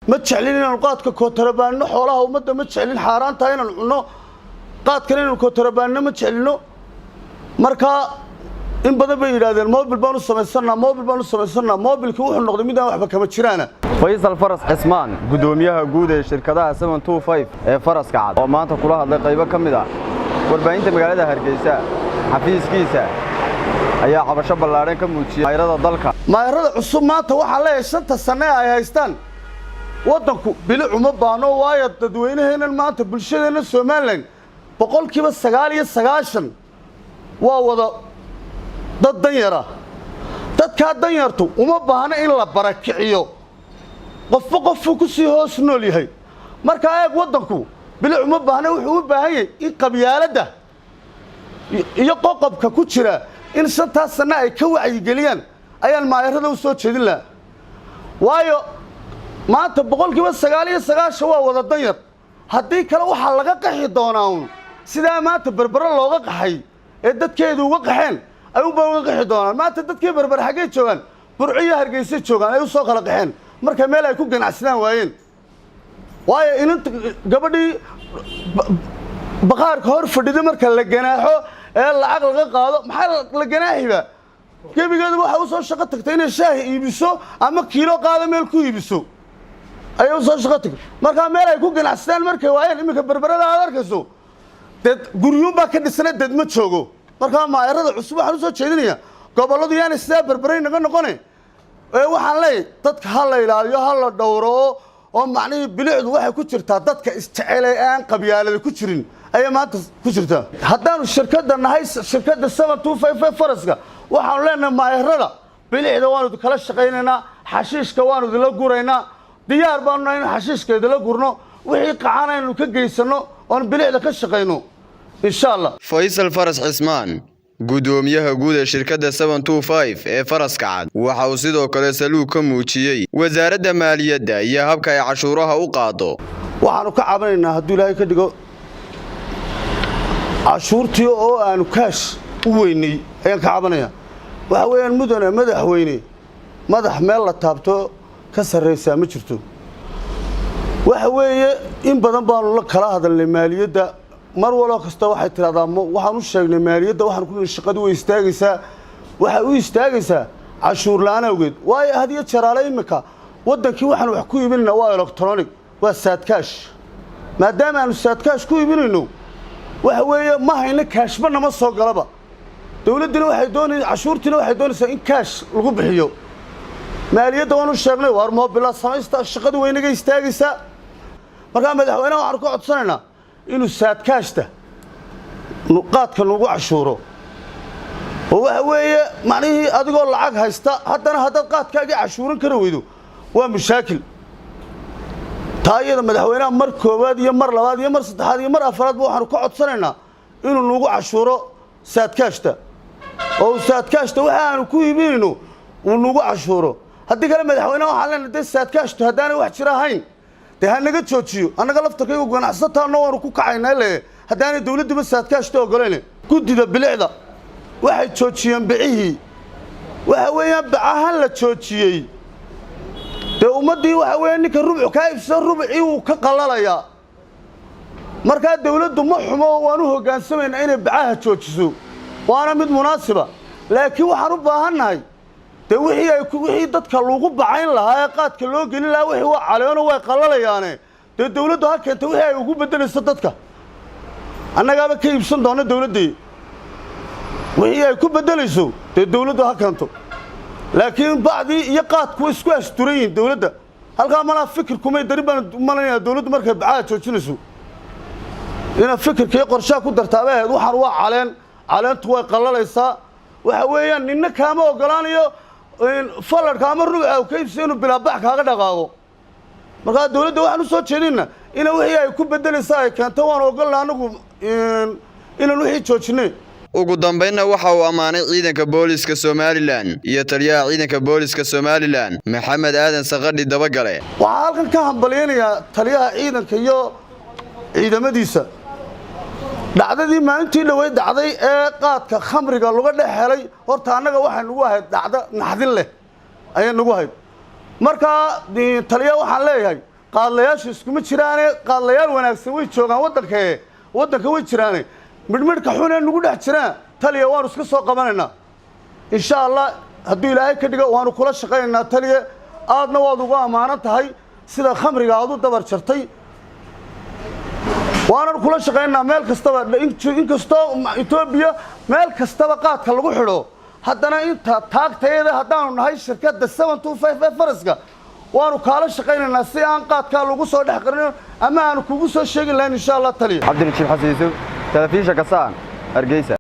Ma jeclin inaanu qaadka kootarabaanno xoolaha ummadda, ma jeclin xaaraantaa inaanu cunno. Qaadkana inaanu kootarabaanno ma jeclino. Markaa in badan bay yidhahdeen moobil baan u samaysanaa, moobil baan u samaysanaa. Moobilkii wuxuu noqday mid aan waxba kama jiraana. Faysal Faras Cismaan, gudoomiyaha guud ee shirkadaha 725 ee Faraska Cad, oo maanta kula hadlay qaybo ka mid ah warbaahinta magaalada Hargeysa xafiiskiisa, ayaa cabasho ballaadhan ka muujiyey maayarada dalka. Maayarada cusub maanta waxaan leeyahay, 5ta sanne ay haystaan waddanku bilic uma baahno, waayo dadweynaheennan maanta, bulshadeenna Somaliland 99% waa wada dad danyara. Dadkaa danyartu uma baahno in la barakiciyo. Qofba qofuu ku sii hoos nool yahay. Markaa eeg, waddanku bilic uma baahna, wuxuu u baahan yahay in qabyaaladda iyo qoqobka ku jira in 5taas sanno ay ka wacyigeliyaan ayaan maayarada u soo jeedin lahaa, waayo maanta 99% waa wada danyar. Haddii kale waxaa laga qaxi doonaa uun sidaa maanta Berbere looga qaxay ee dadkeedu uga qaxeen ayuunbaa uga qaxi doonaan. Maanta dadkii Berbere xaggay joogaan? Burco iyo Hargeysa joogaan, ay u soo kala qaxeen marka meel ay ku ganacsadaan waayeen, waayo inanta gabadhii baqaarka hor fadhida marka la ganaaxo ee lacag laga qaado, maxaa la ganaaxiba? Gebigeedu waxay u soo shaqo tagtay inay shaahi iibiso ama kiilo qaada meel ku iibiso ayay u soo shaqo tagtay. Markaa meel ay ku ganacsadaan markay waayeen, iminka Berberada aad arkayso dad guryuunbaa ka dhisana, dad ma joogo. Markaa maayarada cusub waxaan u soo jeedinayaa, gobolladu yaanay sidaa Berberay naga noqone ee waxaan leeyahay dadka ha la ilaaliyo, ha la dhowro, oo macnihii bilicdu waxay ku jirtaa dadka isjecel ee aan qabyaalada ku jirin ayay maanta ku jirtaa. Haddaanu shirkadda nahay, shirkadda 7255 Faraska, waxaanu leenahay maayarada bilicda waanu kala shaqaynaynaa, xashiishka waanu idinla guraynaa. Diyaar baanu nahay inu xashiishka idinla gurno, wixii qacan aynu ka geysanno oon bilicda ka shaqayno, insha Allah. Faysal Faras Cismaan, gudoomiyaha guud ee shirkadda 725 ee Faraska Cad, waxa uu sidoo kale saluug ka muujiyey wasaaradda maaliyadda iyo habka ay cashuuraha u qaado. Waxaanu ka cabanaynaa, hadduu Ilaahay ka dhigo, cashuurtii oo aanu kaash u weynay ayaan ka cabanaya. Waxa weeyaan, mudane madaxweyne, madax meel la taabto ka sarraysaa ma jirto. Waxa weeye, in badan baanu la kala hadalnay maaliyadda. Mar waloo kasta waxay tidhahdaa waxaan u sheegnay maaliyadda, waxaan ku nidhi shaqadu way istaagaysaa. Waxay u istaagaysaa cashuur la'aan awgeed, waayo had iyo jaraale iminka waddankii waxaan wax ku iibinaynaa waa electronic, waa saadkaash. Maadaama aanu saadkaash ku iibinayno, waxa weeye ma hayno kaashba, nama soo galaba. Dowladdina waxay doonay cashuurtiina waxay doonaysaa in kaash lagu bixiyo. Maaliyadda waanu sheegnay, waar moobila samaysta, shaqadu way naga istaagaysaa. Markaa madaxweynaha waxaanu ka codsanaynaa inuu saadkaashta qaadka nagu cashuuro, oo waxa weeye macnihii adigoo lacag haysta haddana haddaad qaadkaagii cashuuran kari weydo, waa mashaakil. Taa iyada madaxweynaha mar koowaad iyo mar labaad iyo mar saddexaad iyo mar afraadba waxaanu ka codsanaynaa inuu nagu cashuuro saadkaashta, oo uu saadkaashta waxa aanu ku iibinayno uu nagu cashuuro. Haddii kale madaxweynaha waxaan leenahay, dee saadkaashtu haddaanay wax jira ahayn, dee ha naga joojiyo. Annaga laftarkaygu ganacsataana waanu ku kacaynaa le haddaanay dawladduba saadkaashta ogolayne. Guddida bilicda waxay joojiyeen bicihii. Waxa weeyaan, bacahan la joojiyey, dee ummaddii waxa weeya ninka rubcu kaa iibsada, rubcii wuu ka qallalayaa. Markaa dawladdu ma xumo oo waan u hoggaansamaynaa inay bacaha joojiso, waana mid munaasiba, laakiin waxaan u baahannahay dee wixii ay wixii dadka lagu bacayn lahaa ee qaadka loo gelin lahaa. Wixii waa caleeno, way qallalayaane. Dee dawladdu ha keenta wixii ay ugu beddelayso dadka, annagaaba ka iibsan doona dawladdii. Wixii ay ku beddelayso dee dawladdu ha keento, laakiin bacdii iyo qaadku way isku asturan yihiin. Dawladda halkaa malaa fikir kumay darin baan malanaya. Dawladdu markay bacaha joojinayso inaad fikirka iyo qorshaha ku dartaabay ahayd. Waxaan waa caleen, caleentu way qallalaysaa. Waxa weeyaan, ninna kaama oggolaanayo fallarka ama rubca ka iibsay inuu bilaabax kaaga dhaqaaqo. Markaa dawladda waxaan u soo jeedinna ina wixii ay ku beddelaysa ay keento. Waan ogolna anagu inaan wixii joojinay. Ugu dambaynna waxa uu ammaanay ciidanka booliska Somaliland iyo taliyaha ciidanka booliska Somaliland, Maxamed Aadan Saqadhi Dabagale. Waxaa halkan ka hambalyaynayaa taliyaha ciidanka iyo ciidamadiisa. Dhacdadii maalintii dhoweyd dhacday ee qaadka khamriga laga dhex helay, horta annaga waxay nagu ahayd dhacdo naxdin leh ayay nagu ahayd. Markaa taliyaha waxaan leeyahay Qaadlayaashu iskuma jiraane, qaadlayaal wanaagsan way joogaan waddankae, waddanka way jiraane. Midhmidhka xunee nugu dhex jiraan, taliya, waanu iska soo qabanaynaa, insha Allah, hadduu Ilaahay ka dhigo. Waanu kula shaqaynaynaa, taliye. Aadna waad ugu ammaanan tahay sida khamriga aad u dabar jartay. Waanan kula shaqaynaynaa meel kastaba. Inkastoo Etoobiya meel kastaba qaadka lagu xidho, haddana inta taagtayada haddaanu nahay shirkadda 725 ee faraska, waanu kaala shaqaynaynaa si aan qaadkaa lagu soo dhex qarin ama aanu kugu soo sheegi lahayn, insha Allah, taliya. Cabdirajiib Xasan Yuusuf, telefishinka Sahan, Hargeysa.